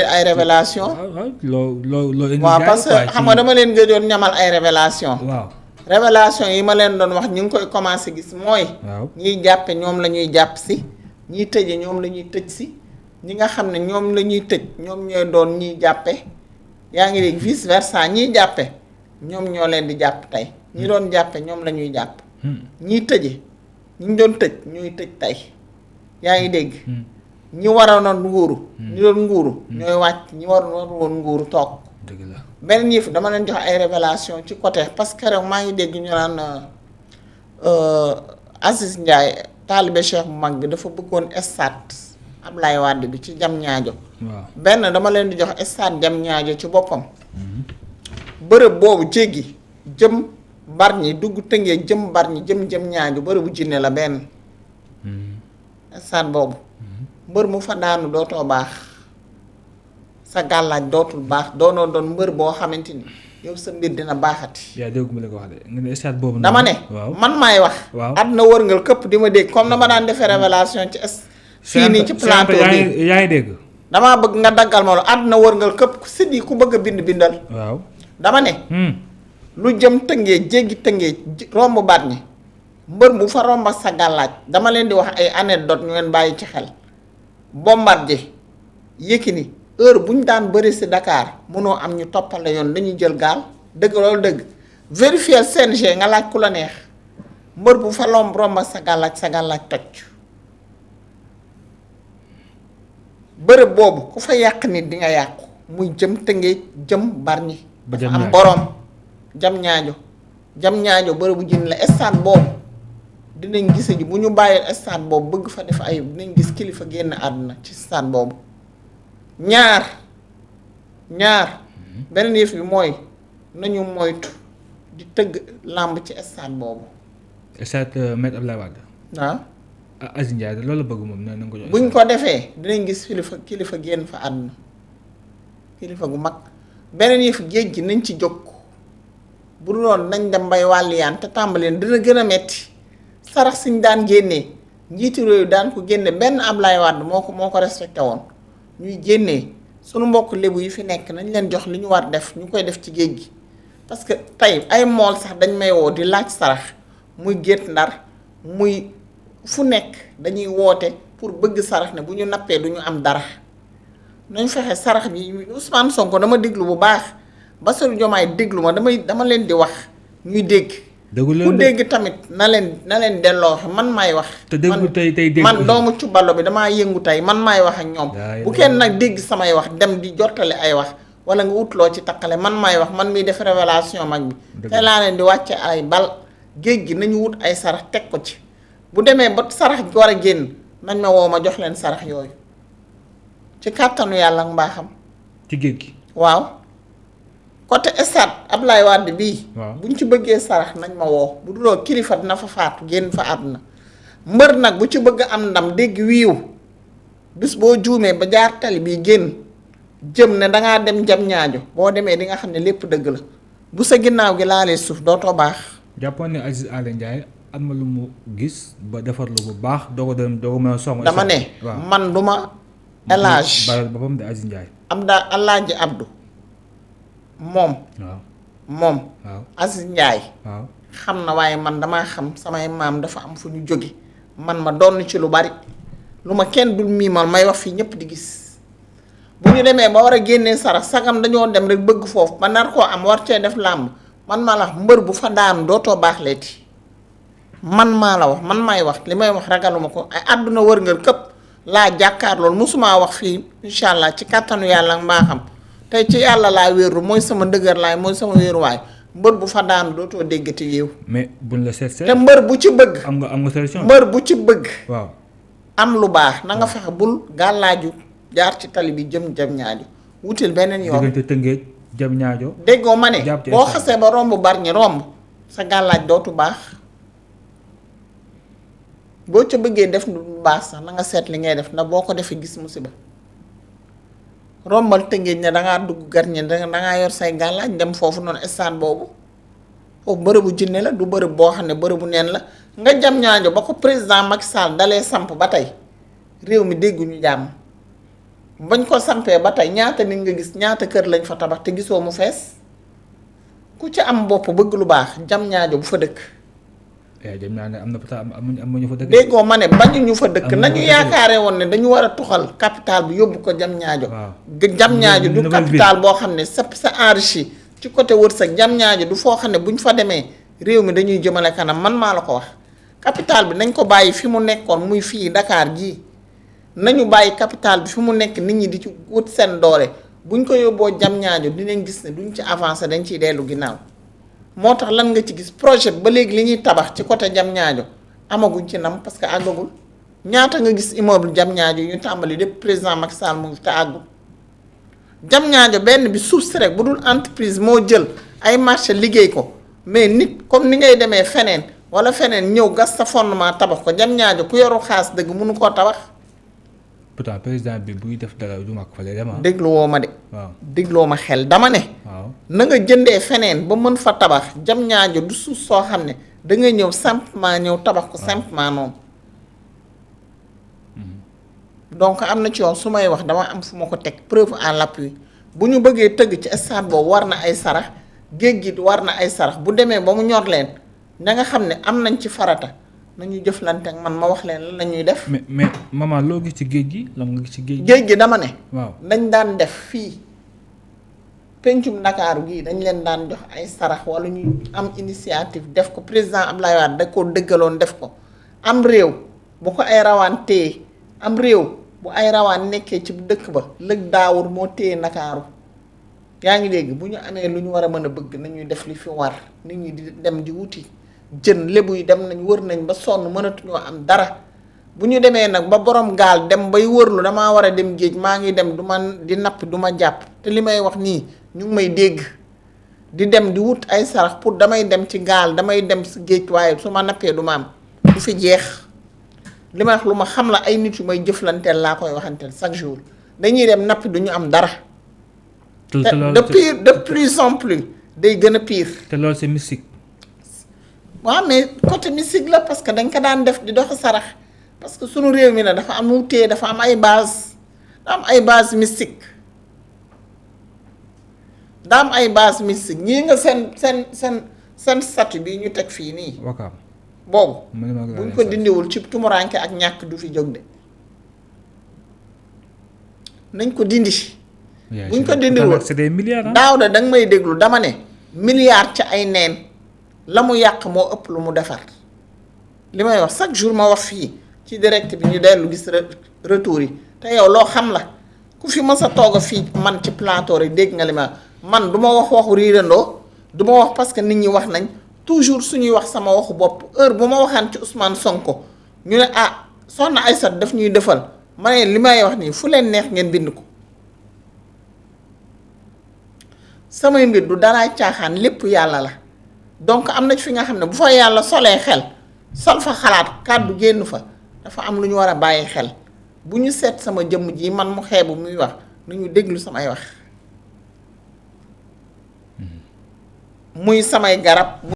ay révélation waaw loo indi waaw parce que xam nga dama leen gëjoon ñamal ay révélation waaw révélation yi ma leen doon wax ñu ngi koy commencé gis mooy waaw ñiy jàppe ñoom la ñuy jàpp si ñiy tëje ñoom la ñuy tëj si ñi nga xam ne ñoom la ñuy tëj ñoom ñooy doon ñiy jàppe yaa ngi dégg vice versa ñiy jàppe ñoom ñoo leen di jàpp tey ñi doon jàppe ñoom la ñuy jàpp ñiy tëje ñi doon tëj ñuy tëj tey yaa ngi dégg ñi waroon a nguuru ñi doon nguuru ñooy wàcc ñi waroon woon nguuru toog dëgg la benn yëf dama leen jox ay révélation ci côté parce que rek maa ngi dégg ñu naan Aziz Ndiaye taalibe Cheikh bu mag bi dafa bëggoon stade Ablaye Wade bi ci jam ñaajo waaw benn dama leen di jox stade jam ñaajo ci boppam bërëb boobu jéggi jëm Bargny dugg Tëngéej jëm Bargny jëm ñaajo bërëbu jinne la benn stade boobu mbër mu fa daanu dootoo baax sa gàllaaj dootul baax doonoo doon mbër boo xamante ni yow sa mbir dina baaxati. yaa dégg ma la ko wax de nga ne stade boobu. dama ne man maay wax. waaw àdduna wërngal këpp di ma dégg comme na ma daan defee révélation ci fii nii ci plateau bi yaa ngi dégg. damaa bëgg nga daggal ma lu àdduna wërngal këpp si di ku bëgg a bindal. waaw dama ne. lu jëm Tëngéej jéggi Tëngéej romb Bargny mbër bu fa romba sa gàllaaj dama leen di wax ay anecdote ñu leen bàyyi ci xel. Bombardier Yékini heure bu ñu daan bëri si Dakar mënoo am ñu toppale yoon dañuy jël gaal dëgg loolu dëgg vérifier CNG nga laaj ku la neex mbër bu fa romba sa gàllaaj toj bërëb boobu ku fa yàq nit di nga yàqu muy jëm Tëngéej jëm Bargny dafa am boroom jam ñaajo bërëbu jën la stade boobu dinañ gise ji bu ñu bàyyee stade boobu bëgg fa def ay dinañ gis kilifa génn àdduna ci stade boobu ñaar beneen yëf bi mooy nañu moytu di tëgg làmb ci stade boobu. stade Me Abdoulaye Wade. waaw. Aziz Ndiaye loolu la bëgg moom nee na ko jox. buñ ko defee dinañ gis kilifa génn fa àdduna kilifa gu mag beneen yëf géej gi nañ ci jóg bu dul woon nañ dem bay wàlliyaan te tàmbaleen dina gën a metti sarax siñ daan génnee njiitu réew daan ko génne benn Ablaye Wade moo ko respecté woon ñuy génnee sunu mbokk lébu yi fi nekk nañ leen jox li ñu war def ñu koy def ci géej gi parce que tey ay mool sax dañ may woo di laaj sarax muy Guet Ndar muy fu nekk dañuy woote pour bëgg sarax ne bu ñu nappee du ñu am dara nañ fexe sarax bi Ousmane Sonko dama déglu bu baax Bassirou Diomaye déglu ma dama leen di wax ñuy dégg ku dégg tamit na leen delloo man maay wax. te déggu tey dégg man doomu Cubalo bi damaa yëngu tey man maay wax ak ñoom. bu kenn nag dégg samay wax dem di jottale ay wax wala nga utloo ci takkale man maay wax man miy def révélation mag bi. te laa leen di wàcce ay bal géej gi nañu wut ay sarax teg ko ci bu demee ba sarax gi war a génn nañ ma woo ma jox leen sarax yooyu ci kàttanu yàlla ak mbaaxam. ci géej gi waaw. côté stade Ablaye Wade bii. waaw buñ ci bëggee sarax nañ ma woo bu duloo kilifa dina fa faatu génn fa àdduna mbër nag bu ci bëgg am ndam dégg wiiw bis boo juumee ba jaar tali bii génn jëm ne dangaa dem jam ñaajo boo demee di nga xam ne lépp dëgg la bu sa ginnaaw gi laalee suuf dootoo baax. jàppoon ne Aziz Aly Ndiaye am na lu mu gis ba defar lu bu baax doo ko mën a song. dama ne man duma élage baral boppam de Aziz Ndiaye. am daa Alaaji Abdou moom. waaw Aziz Ndiaye. waaw xam na waaye man damaa xam samay maam dafa am fu ñu jóge man ma doon ci lu bari lu ma kenn dul miimal may wax fii ñëpp di gis bu ñu demee ba war a génnee sarax sagam dañoo dem rek bëgg foofu ba nar koo am war cee def làmb man maa la wax mbër bu fa daanu dootoo baax leeti man maa la wax man maay wax li may wax ragaluma ko ay àdduna wërngal këpp laa jàkkaar loolu mosumaa wax fii incha allah ci kàttanu yàlla ak mbaaxam tey ci yàlla laa wéeru mooy sama ndëgër laay mooy sama wéeruwaay mbër bu fa daanu dootoo déggati yéew mais buñ la seet te mbër bu ci bëgg am nga solution mbër bu ci bëgg waaw am lu baax na nga fexe bul gàllaaju jaar ci tali bi jëm ñaajo wutil beneen yoon diggante Tëngéej jëm ñaajo déggoo ma ne boo xasee ba romb Bargny romb sa gàllaaj dootu baax boo ca bëggee def lu baax sax na nga seet li ngay def ndax boo ko defee gis musiba rombal Tëngéej ne dangaa dugg Bargny dangaa yor say gàllaaj dem foofu noonu stade boobu foofu bërëbu jinne la du bërëb boo xam ne bërëbu neen la nga jam ñaajo ba ko président Macky Sall dalee samp ba tey réew mi dégguñu jàmm bañ ko sampee ba tey ñaata nit nga gis ñaata kër lañ fa tabax te gisoo mu fees ku ci am bopp bëgg lu baax jam ñaajo bu fa dëkk. jam naa ne am na am ñu fa dëkk. déggoo ma ne bañu ñu fa dëkk nañu yaakaaree woon ne dañu war a tuxal capital bi yóbbu ko jam ñaajo. jam ñaajo du capital boo xam ne sa enrichi ci côté wërsëg jam ñaajo du foo xam ne bu ñu fa demee réew mi dañuy jëmale kanam man maa la ko wax. capital bi nañ ko bàyyi fi mu nekkoon muy fii Dakar gii nañu bàyyi capital bi fi mu nekk nit ñi di ci wut seen doole buñ ko yóbboo jam ñaajo dinañ gis ne duñ ci avancé dañ ciy dellu ginnaaw moo tax lan nga ci gis projet ba léegi li ñuy tabax ci côté jam ñaajo amaguñ ci nam parce que àggagul ñaata nga gis immeuble jam ñaajo yu ñu tàmbali lépp président Macky Sall mu ngi te àggul jam ñaajo benn bi suuf si rek bu dul entreprise moo jël ay marché liggéey ko mais nit comme ni ngay demee feneen wala feneen ñëw gas sa fondement tabax ko jam ñaajo ku yoru xaas dëgg mënu koo tabax. pourtant président bi buy def dara du mag fa lay dem. dégluwoo ma de. waaw dégloo ma xel dama ne. waaw na nga jëndee feneen ba mën fa tabax jam ñaajo du suuf soo xam ne da nga ñëw simplement ñëw tabax ko simplement noonu. donc am na ci yoon su may wax dama am fu ma ko teg preuve à l'appui bu ñu bëggee tëgg ci stade boobu war na ay sarax géej gi war na ay sarax bu demee ba mu ñor leen na nga xam ne am nañ ci farata nañu jëflante ak man ma wax leen lan la ñuy def. mais maman loo gis ci géej gi lan nga gis ci géej gi. géej gi dama ne. waaw dañ daan def fii pencum Ndakaaru gii dañ leen daan jox ay sarax wala ñu am initiative def ko président Abdoulaye Wade da koo dëggaloon def ko am réew bu ko ay rawaan téye am réew bu ay rawaan nekkee ci dëkk ba lëg daawur moo téye Ndakaaru yaa ngi dégg bu ñu amee lu ñu war a mën a bëgg nañuy def li fi war nit ñi di dem di wuti jën lébu yi dem nañ wër nañ ba sonn mënatuñoo am dara bu ñu demee nag ba borom gaal dem bay wërlu damaa war a dem géej maa ngi dem du ma di napp du ma jàpp te li may wax nii ñu ngi may dégg di dem di wut ay sarax pour damay dem ci gaal damay dem si géej waaye su ma nappee du ma am du fi jeex li ma wax lu ma xam la ay nit yu may jëflanteel laa koy waxanteel chaque jour dañuy dem nappi du ñu am dara. de plus en plus day gën a pire. te loolu c'est mystique. waaw mais côté mystique la parce que dañ ko daan def di dox sarax parce que sunu réew mi ne dafa am wutee dafa am ay base daa am ay base mystique daa am ay base mystique ñii nga seen statut bi ñu teg fii nii. wakaam boobu buñ ko dindiwul ci tumuranke ak ñàkk du fi jóg de nañ ko dindi. buñ ko dindiwul c'est des milliards. daaw da nga may déglu dama ne milliards ci ay neen. la mu yàq moo ëpp lu mu defar li may wax chaque jour ma wax fii ci direct bi ñu dellu gis retour yi te yow loo xam la ku fi mës a toog fii man ci plateau rek dégg nga li ma man du ma wax waxu riirandoo du ma wax parce que nit ñi wax nañ toujours suñuy wax sama waxu bopp heure bu ma waxaan ci Ousmane Sonko ñu ne ah soxna Aïssata daf ñuy defal ma ne li may wax nii fu leen neex ngeen bind ko samay mbir du daraay caaxaan lépp yàlla la. donc am na fi nga xam ne bu fa yàlla solee xel sol fa xalaat kàddu génn fa dafa am lu ñu war a bàyyi xel bu ñu seet sama jëmm ji man mu xeebu muy wax nu ñu déglu samay wax muy samay garab